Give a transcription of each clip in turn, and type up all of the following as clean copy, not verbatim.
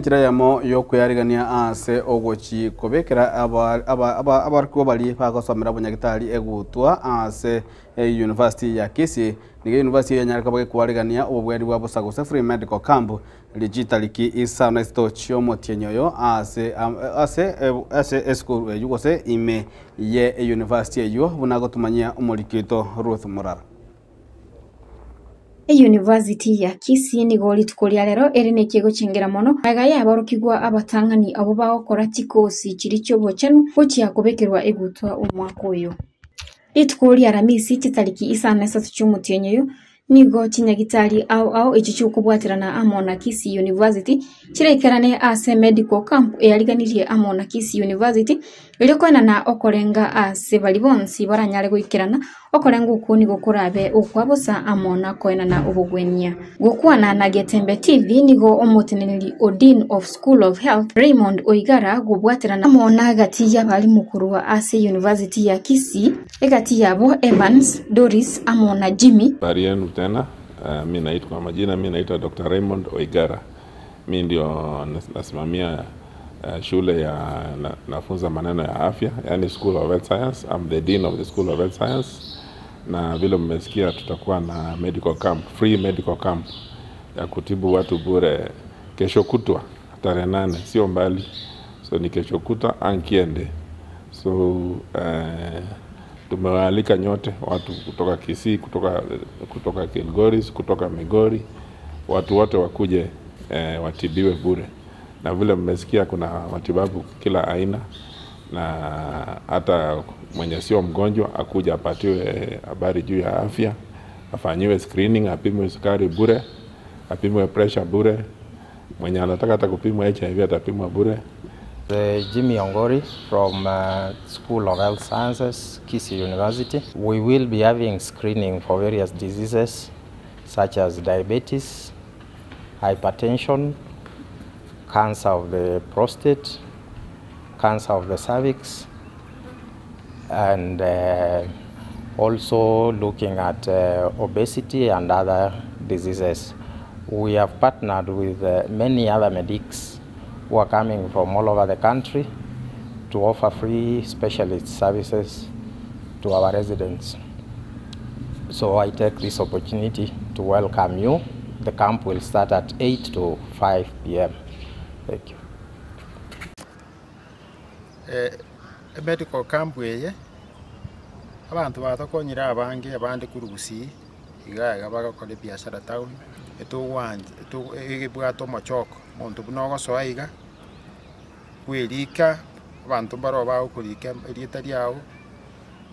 Enchera yamo yokweyarigania ase ogochi kobekera abarikwo bari bagosomera bunyagitari egutwa ase University ya Kisii. Nige University ya Nyaraka bagekwarigania obobweri bwa busago free medical camp ligitaliki isana isto motienyoyo ase ase ase eschool yugose ime ye university eyo bunagotumanyia omorikito Ruth Murara. University ya Kisii nigo rituko ria rero eri nekigo chingera mono aga yabarukigwa abatangani abo bagokora chikosi chiricho bochenu gochia kubekerwa egutwa omwaka oyo. Rituko ria Aramisi chitariki 13 ch'omutienyoyo nigo chinyagitari au au echichukubwatirana amo na Kisii University chirekerane ase medical camp eyariganirie amo na Kisii University irikwana na okorenga ase bari bonsi baranyare goikerana okorenga uko nigo kurabe okwabosa amo na koena na obogwenia. Gokwana na Getembe TV nigo omoteneneri o Dean of School of Health Raymond Oigara gobwatirana amo na gati y'abari mukuru wa ase University ya Kisii egati yabo Evans Doris amo na Jimmy. Habari yenu tena. Mimi naitwa majina, mimi naitwa Dr. Raymond Oigara. Mimi ndio nasimamia shule ya nafunza maneno ya afya, yani School of Health Science. I'm the Dean of the School of Health Science. Na vile mmesikia tutakuwa na medical camp, free medical camp ya kutibu watu bure kesho kutwa tarehe 8, sio mbali. So ni kesho kutwa ankiende. So tumewaalika nyote watu kutoka Kisii, kutoka Kilgoris, kutoka Migori, watu wote wakuje watibiwe bure. Na vile mmesikia kuna matibabu kila aina, na hata mwenye sio mgonjwa akuja apatiwe habari juu ya afya, afanyiwe screening, apimwe sukari bure, apimwe pressure bure, mwenye anataka hata kupimwa HIV atapimwa bure. Jimmy Ongori from School of Health Sciences, Kisii University. We will be having screening for various diseases such as diabetes, hypertension, cancer of the prostate, cancer of the cervix, and also looking at obesity and other diseases. We have partnered with many other medics who are coming from all over the country to offer free specialist services to our residents. So I take this opportunity to welcome you. The camp will start at 8 to 5 p.m. Thank you. Medical camp weye abantu batakonyira abange abandi kurugusi igaga bagakora biashara town etugwanje ebwato mochoko muntu buno gosoa iga kwirika abantu baro bagokurika erieta ryao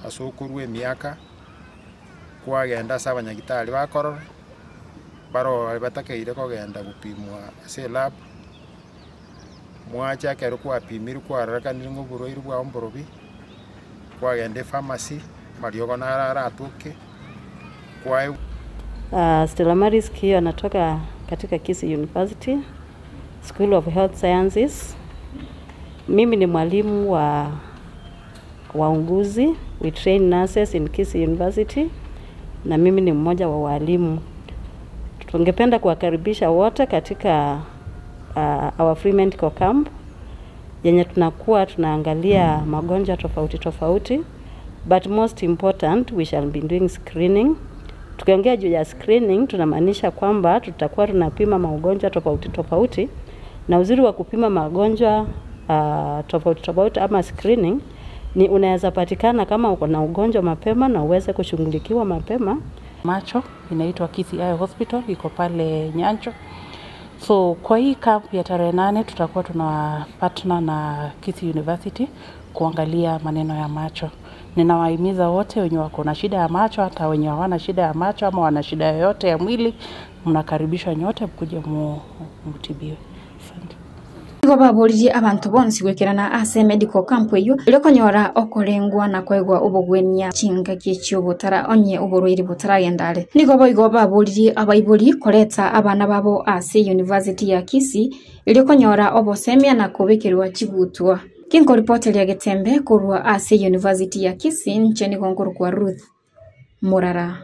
asukurwe emiaka kwagenda ase abanyagitari bakorora baro batakeire kogenda gupimwa ase lab mwacha kero kwapimire kwararakanire ng'oborwaire bwao mborobi kwagenda pharmacy mariogo nararatuke kwa Stella Maris Kio anatoka katika Kisii University School of Health Sciences. Mimi ni mwalimu wa waunguzi. We train nurses in Kisii University na mimi ni mmoja wa walimu. Tungependa kuwakaribisha wote katika our free medical camp yenye tunakuwa tunaangalia magonjwa tofauti tofauti, but most important we shall be doing screening. Tukiongea juu ya screening tunamaanisha kwamba tutakuwa tunapima magonjwa tofauti tofauti, na uzuri wa kupima magonjwa tofauti tofauti ama screening ni unaweza patikana kama uko na ugonjwa mapema na uweze kushughulikiwa mapema. Macho inaitwa Kisii Eye Hospital, iko pale Nyancho. So kwa hii camp ya tarehe 8 tutakuwa tuna partner na Kisii University kuangalia maneno ya macho. Ninawahimiza wote wenye wako na shida ya macho, hata wenye hawana shida ya macho ama wana shida yoyote ya mwili, mnakaribishwa nyote mkuje mutibiwe. Asante. Nigo baboririe abantu bonsi gwekerana ase medical camp eyo irikonyora okorengwa na kwegwa obogwenia chingaki chiobotara onye oborwaire botaragendare. Nigo boigo baboririe abaibori koreta abana babo ase University ya Kisii irikonyora obosemia na kubekerwa chigutwa. Kinko ripoti ya Getembe korwa ase University ya Kisii nche nigo nkoro kwa Ruth Murara.